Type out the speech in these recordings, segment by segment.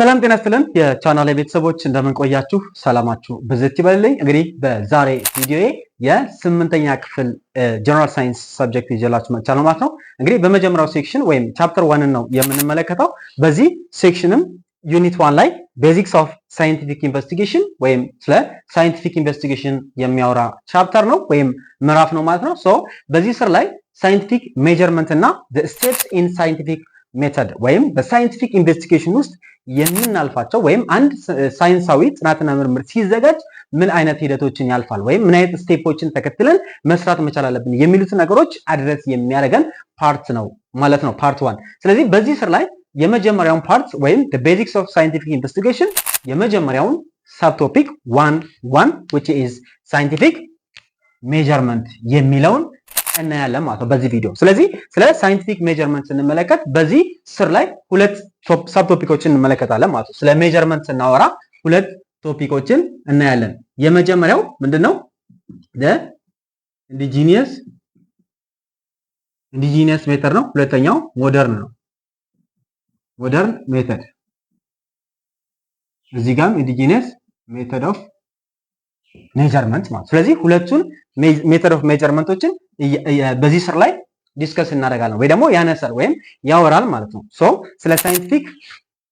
ሰላም ጤና ይስጥልን የቻናል ቤተሰቦች፣ እንደምን ቆያችሁ? ሰላማችሁ ብዝት ይበልልኝ። እንግዲህ በዛሬ ቪዲዮዬ የስምንተኛ ክፍል general science subject ይዤላችሁ መጥቻለሁ ማለት ነው። እንግዲህ በመጀመሪያው section ወይም chapter 1 ነው የምንመለከተው። በዚህ section ም unit 1 ላይ basics of scientific investigation ወይም ስለ scientific investigation የሚያወራ chapter ነው ወይም ምዕራፍ ነው ማለት ነው። So በዚህ ስር ላይ scientific measurement እና steps in scientific method ወይም በ scientific investigation ውስጥ የምናልፋቸው ወይም አንድ ሳይንሳዊ ጥናትና ምርምር ሲዘጋጅ ምን አይነት ሂደቶችን ያልፋል ወይም ምን አይነት step ኦችን ተከትለን መስራት መቻል አለብን የሚሉትን ነገሮች address የሚያደርገን part ነው ማለት ነው፣ part 1። ስለዚህ በዚህ ስር ላይ የመጀመሪያውን part ወይም basics of scientific investigation የመጀመሪያውን subtopic 1.1 which is scientific measurement የሚለውን እናያለን ማለት ነው በዚህ ቪዲዮ። ስለዚህ ስለ scientific measurement ስንመለከት በዚህ ስር ላይ ሁለት subtopic ኦችን እንመለከታለን ማለት ነው። ስለ measurement ስናወራ ሁለት topic ኦችን እናያለን። የመጀመሪያው ምንድነው? Indigenous method ነው። ሁለተኛው modern ነው። Modern method፣ እዚህ ጋርም indigenous method of measurement ማለት። ስለዚህ ሁለቱን method of measurement ኦችን በዚህ ስር ላይ discuss እናደርጋለን ወይ ደግሞ ያነሳል ወይም ያወራል ማለት ነው። So ስለ scientific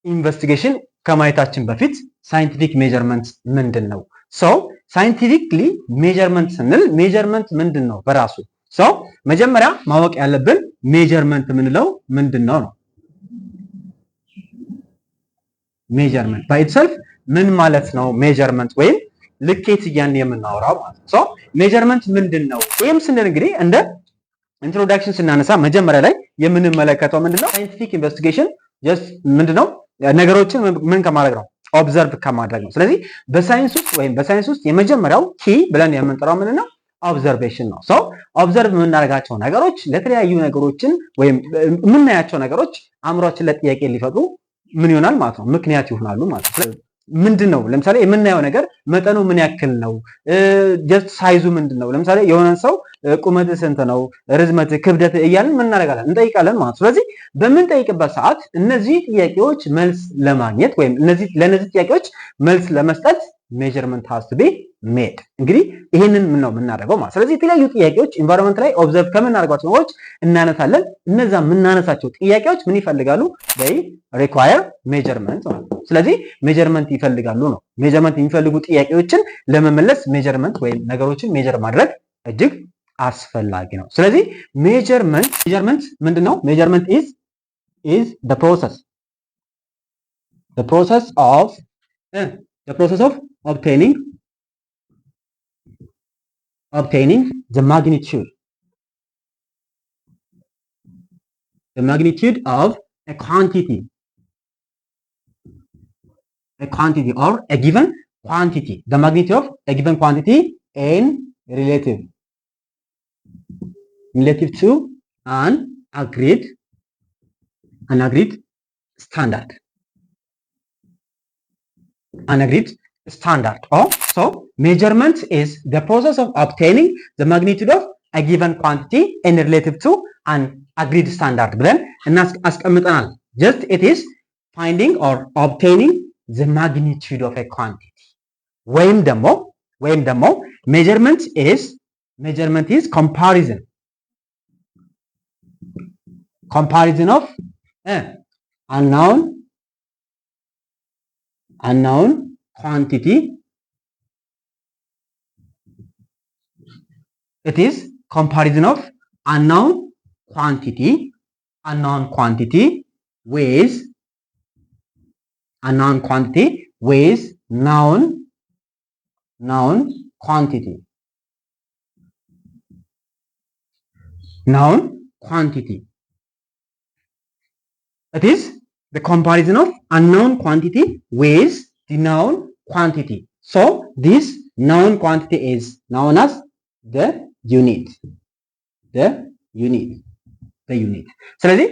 investigation ከማየታችን በፊት scientific measurement ምንድን ነው? So scientifically measurement ስንል measurement ምንድን ነው በራሱ? So መጀመሪያ ማወቅ ያለብን measurement የምንለው ምንድን ነው ነው። Measurement by itself ምን ማለት ነው? Measurement ወይም ልኬት እያልን የምናወራው ማለት ነው። So measurement ምንድን ነው? ይህም ስንል እንግዲህ እንደ introduction ስናነሳ መጀመሪያ ላይ የምንመለከተው ምንድነው? Scientific investigation just ምንድነው? ነገሮችን ምን ከማድረግ ነው? Observe ከማድረግ ነው። ስለዚህ በሳይንስ ውስጥ ወይም በሳይንስ ውስጥ የመጀመሪያው key ብለን የምንጠራው ምንድነው? Observation ነው። So observe የምናደርጋቸው ነገሮች ለተለያዩ ነገሮችን ወይም የምናያቸው ነገሮች አእምሯችን ለጥያቄ ሊፈጥሩ ምን ይሆናል ማለት ነው? ምክንያት ይሆናሉ ማለት ነው። ምንድን ነው? ለምሳሌ የምናየው ነገር መጠኑ ምን ያክል ነው? Just size ኡ ምንድን ነው? ለምሳሌ የሆነን ሰው ቁመት ስንት ነው፣ ርዝመት፣ ክብደት እያልን ምን እናደርጋለን? እንጠይቃለን ማለት ነው። ስለዚህ በምንጠይቅበት ሰዓት እነዚህ ጥያቄዎች መልስ ለማግኘት ወይም ለእነዚህ ጥያቄዎች መልስ ለመስጠት measurement has to be made። እንግዲህ ይህንን ምን ነው የምናደርገው ማለት። ስለዚህ የተለያዩ ጥያቄዎች environment ላይ observe ከምናደርጓቸው ነገሮች እናነሳለን። እነዛ የምናነሳቸው ጥያቄዎች ምን ይፈልጋሉ? They require measurement ማለት ነው። ስለዚህ measurement ይፈልጋሉ ነው። Measurement የሚፈልጉ ጥያቄዎችን ለመመለስ measurement ወይም ነገሮችን measure ማድረግ እጅግ አስፈላጊ ነው። ስለዚህ measurement ምንድን ነው? Measurement is the process of obtaining the magnitude of a quantity or a given quantity, the magnitude of a given quantity in relative to an agreed standard, an agreed standard. Oh, so measurement is the process of obtaining the magnitude of a given quantity in relative to an agreed standard ብለን እናስቀምጠናል። Just it is finding or obtaining the magnitude of a quantity ወይም ደግሞ measurement is comparison of unknown quantity. It is comparison of unknown quantity with unknown quantity with known quantity, known quantity. It is the comparison of unknown quantity with the known quantity. So this known quantity is known as the unit, the unit, the unit. ስለዚህ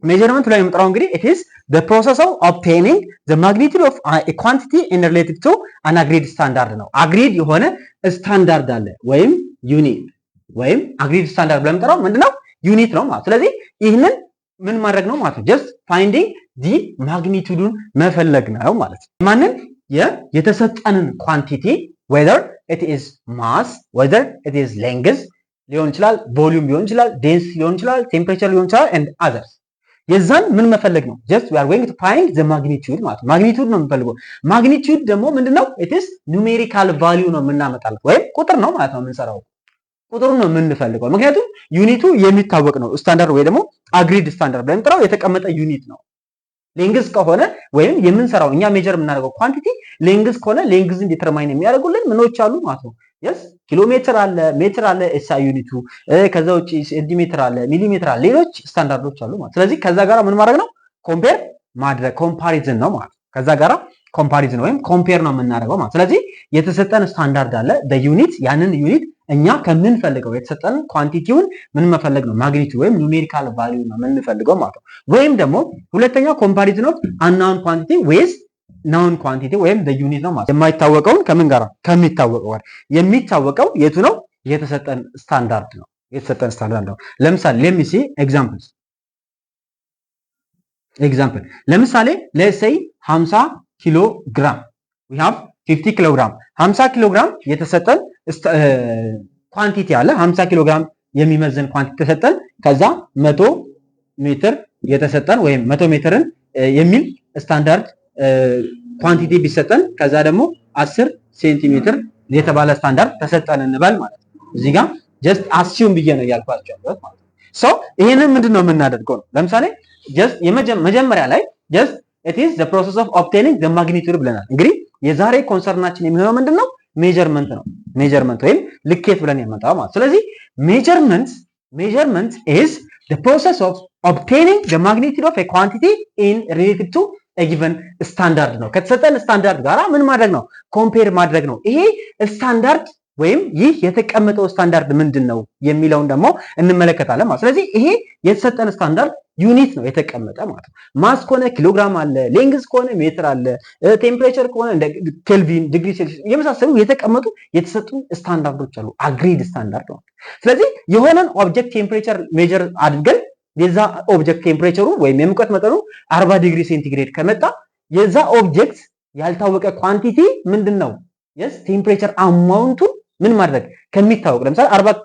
measurement ላይ የምጠራው እንግዲህ it is the process of obtaining the magnitude of a quantity in relative to an agreed standard ነው። Agreed የሆነ ስታንዳርድ አለ ወይም unit ወይም agreed standard ብለን የምንጠራው ምንድነው? Unit ነው ማለት። ስለዚህ ይህንን ምን ማድረግ ነው ማለት ነው? Just finding the magnitude ኡን መፈለግ ነው ማለት ነው። ማንን? የተሰጠንን quantity, whether it is mass, whether it is length ሊሆን ይችላል፣ volume ሊሆን ይችላል፣ density ሊሆን ይችላል፣ temperature ሊሆን ይችላል and others። የዛን ምን መፈለግ ነው? Just we are going to find the magnitude ማለት ነው። Magnitude ነው የምንፈልገው። Magnitude ደግሞ ምንድነው? It is numerical value ነው የምናመጣለት ወይም ቁጥር ነው ማለት ነው የምንሰራው፣ ቁጥሩን ነው የምንፈልገው። ምክንያቱም unit ኡ የሚታወቅ ነው። ስታንዳርድ ወይ ደግሞ agreed standard ብለን ጥራው የተቀመጠ unit ነው። Length ከሆነ ወይም የምንሰራው እኛ measure የምናደርገው quantity length ከሆነ length ን determine የሚያደርጉልን ምኖች አሉ ማለት ነው። Yes, ኪሎ ሜትር አለ፣ ሜትር አለ፣ SI unit ኡ። ከዛ ውጭ ሴንቲሜትር አለ፣ ሚሊሜትር አለ፣ ሌሎች ስታንዳርዶች አሉ ማለት። ስለዚህ ከዛ ጋራ ምን ማድረግ ነው? Compare ማድረግ፣ comparison ነው ማለት። ከዛ ጋራ comparison ወይም compare ነው የምናደርገው ማለት። ስለዚህ የተሰጠን ስታንዳርድ አለ በ unit። ያንን unit እኛ ከምንፈልገው የተሰጠን quantity ውን ምን መፈለግ ነው? Magnitude ወይም numerical value ነው የምንፈልገው ማለት ነው። ወይም ደግሞ ሁለተኛው comparison of unknown quantity with known quantity ወይም unit ነው ማለት። የማይታወቀውን ከምን ጋር? ከሚታወቀው ጋር። የሚታወቀው የቱ ነው? የተሰጠን ስታንዳርድ ነው። የተሰጠን ስታንዳርድ ነው። ለምሳሌ let me see examples. Example ለምሳሌ let's say 50 ኪሎ ግራም፣ we have 50 ኪሎ ግራም። 50 ኪሎ ግራም የተሰጠን quantity አለ። 50 ኪሎ ግራም የሚመዝን quantity ተሰጠን። ከዛ 100 ሜትር የተሰጠን ወይም 100 ሜትርን የሚል standard quantity ቢሰጠን፣ ከዛ ደግሞ 10 ሴንቲሜትር የተባለ ስታንዳርድ ተሰጠን እንበል ማለት ነው። እዚህ ጋር just assume ብዬ ነው እያልኳቸው ያለሁት ማለት ነው። So ይሄንን ምንድን ነው የምናደርገው ነው። ለምሳሌ just መጀመሪያ ላይ just it is the process of obtaining the magnitude ብለናል። እንግዲህ የዛሬ concern ኣችን የሚሆነው ምንድን ነው? Measurement ነው። Measurement ወይም ልኬት ብለን የምንጠራው ማለት። ስለዚህ measurement is the process of obtaining the magnitude of a quantity in related to a given standard ነው። ከተሰጠን ስታንዳርድ ጋራ ምን ማድረግ ነው? Compare ማድረግ ነው። ይሄ ስታንዳርድ ወይም ይህ የተቀመጠው ስታንዳርድ ምንድን ነው የሚለውን ደግሞ እንመለከታለን ማለት። ስለዚህ ይሄ የተሰጠን standard unit ነው የተቀመጠ ማለት ነው። Mass ከሆነ ኪሎግራም አለ፣ length ከሆነ ሜትር አለ፣ temperature ከሆነ እንደ ኬልቪን፣ ዲግሪ ሴልሲየስ የመሳሰሉ የተቀመጡ የተሰጡ ስታንዳርዶች አሉ። Agreed standard ነው። ስለዚህ የሆነን object temperature measure አድርገን የዛ object temperature ኡ ወይም የሙቀት መጠኑ 40 ዲግሪ ሴንቲግሬድ ከመጣ የዛ object ያልታወቀ quantity ምንድን ነው? Yes, temperature amount ኡ ምን ማድረግ ከሚታወቅ፣ ለምሳሌ 40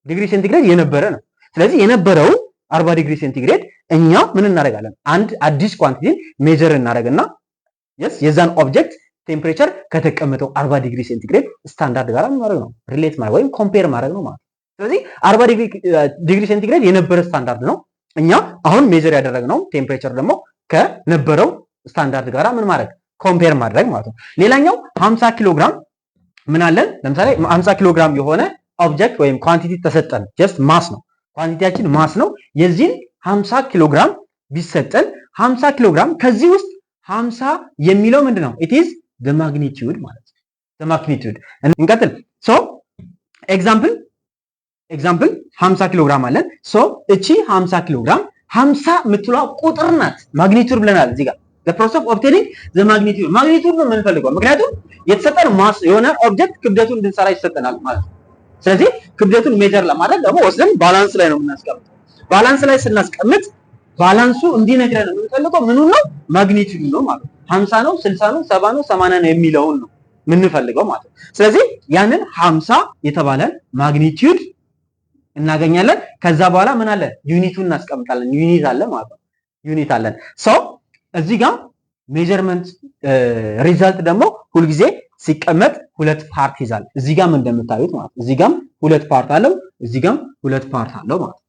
ዲግሪ ሴንቲግሬድ የነበረ ነው። ስለዚህ የነበረውን 40 ዲግሪ ሴንቲግሬድ እኛ ምን እናደርጋለን? አንድ አዲስ quantity ን measure እናደርግና yes, የዛን object temperature ከተቀመጠው 40 ዲግሪ ሴንቲግሬድ ስታንዳርድ ጋር ምን ማድረግ ነው? Relate ማድረግ ወይም compare ማድረግ ነው ማለት ነው። ስለዚህ 40 ዲግሪ ሴንቲግሬድ የነበረ ስታንዳርድ ነው። እኛ አሁን measure ያደረግነው temperature ደግሞ ከነበረው ስታንዳርድ ጋር ምን ማድረግ? Compare ማድረግ ማለት ነው። ሌላኛው 50 ኪሎ ግራም ምን አለን? ለምሳሌ 50 ኪሎ ግራም የሆነ object ወይም quantity ተሰጠን። Just mass ነው፣ quantity ያችን mass ነው። የዚህን 50 ኪሎ ግራም ቢሰጠን 50 ኪሎ ግራም ከዚህ ውስጥ 50 የሚለው ምንድን ነው? It is the magnitude ማለት ነው። The magnitude። እንቀጥል። So example 50 ኪሎ ግራም አለን። So እቺ 50 ኪሎ ግራም፣ 50 የምትለዋ ቁጥር ናት። Magnitude ብለናል እዚህ ጋር፣ the process of obtaining the magnitude። Magnitude ነው የምንፈልገው፣ ምክንያቱም የተሰጠን mass የሆነ object ክብደቱን እንድንሰራ ይሰጠናል ማለት ነው። ስለዚህ ክብደቱን measure ለማድረግ ደግሞ ወስደን balance ላይ ነው የምናስቀምጠው። Balance ላይ ስናስቀምጥ balance ኡ እንዲነግረን የምንፈልገው ምኑን ነው? Magnitude ነው ማለት ነው። 50 ነው፣ 60 ነው፣ 70 ነው፣ 80 ነው የሚለውን ነው የምንፈልገው ማለት ነው። ስለዚህ ያንን 50 የተባለን magnitude እናገኛለን። ከዛ በኋላ ምን አለ? Unit ኡን እናስቀምጣለን። Unit አለ ማለት ነው። Unit አለን። So እዚህ ጋር measurement result ደግሞ ሁልጊዜ ሲቀመጥ ሁለት part ይዛል። እዚህ ጋም እንደምታዩት ማለት ነው። እዚህ ጋም ሁለት part አለው፣ እዚህ ጋም ሁለት part አለው ማለት ነው።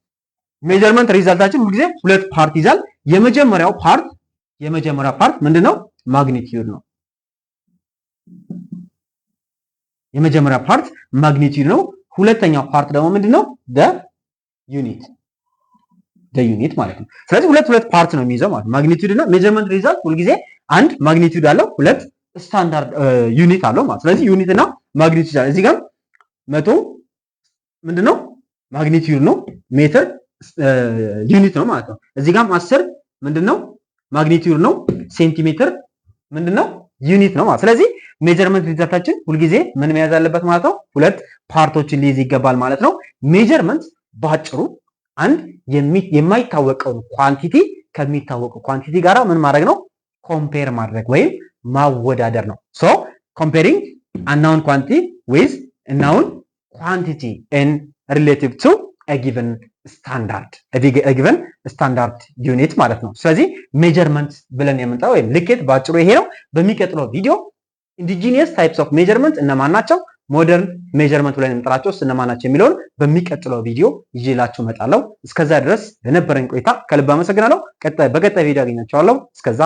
Measurement result ኣችን ሁልጊዜ ሁለት part ይዛል። የመጀመሪያው part ምንድነው? Magnitude ነው። የመጀመሪያው part magnitude ነው። ሁለተኛው part ደግሞ ምንድነው? The unit, the unit ማለት ነው። ስለዚህ ሁለት ሁለት part ነው የሚይዘው ማለት ነው። Magnitude እና measurement result ሁልጊዜ አንድ magnitude አለው፣ ሁለት standard unit አለው ማለት። ስለዚህ unit እና magnitude አለ። እዚህ ጋር 100 ምንድነው? Magnitude ነው፣ ሜትር unit ነው ማለት ነው። እዚህ ጋርም 10 ምንድነው? Magnitude ነው፣ ሴንቲሜትር ምንድነው? Unit ነው ማለት። ስለዚህ measurement result ኣችን ሁልጊዜ ምን መያዝ አለበት ማለት ነው? ሁለት part ኦችን ሊይዝ ይገባል ማለት ነው። Measurement ባጭሩ አንድ የማይታወቀውን quantity ከሚታወቀው quantity ጋራ ምን ማድረግ ነው? Compare ማድረግ ወይም ማወዳደር ነው። So comparing unknown quantity with known quantity in relative to a given standard unit ማለት ነው። ስለዚህ measurement ብለን የምንጠራው ወይም ልኬት በአጭሩ ይሄ ነው። በሚቀጥለው ቪዲዮ indigenous types of measurement እነማን ናቸው፣ modern measurement ብለን የምንጠራቸው እነማን ናቸው የሚለውን በሚቀጥለው ቪዲዮ ይዤላችሁ እመጣለሁ። እስከዛ ድረስ ለነበረን ቆይታ ከልብ አመሰግናለሁ። በቀጣይ ቪዲዮ አገኛችኋለሁ። እስከዛ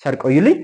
ቸር ቆዩልኝ።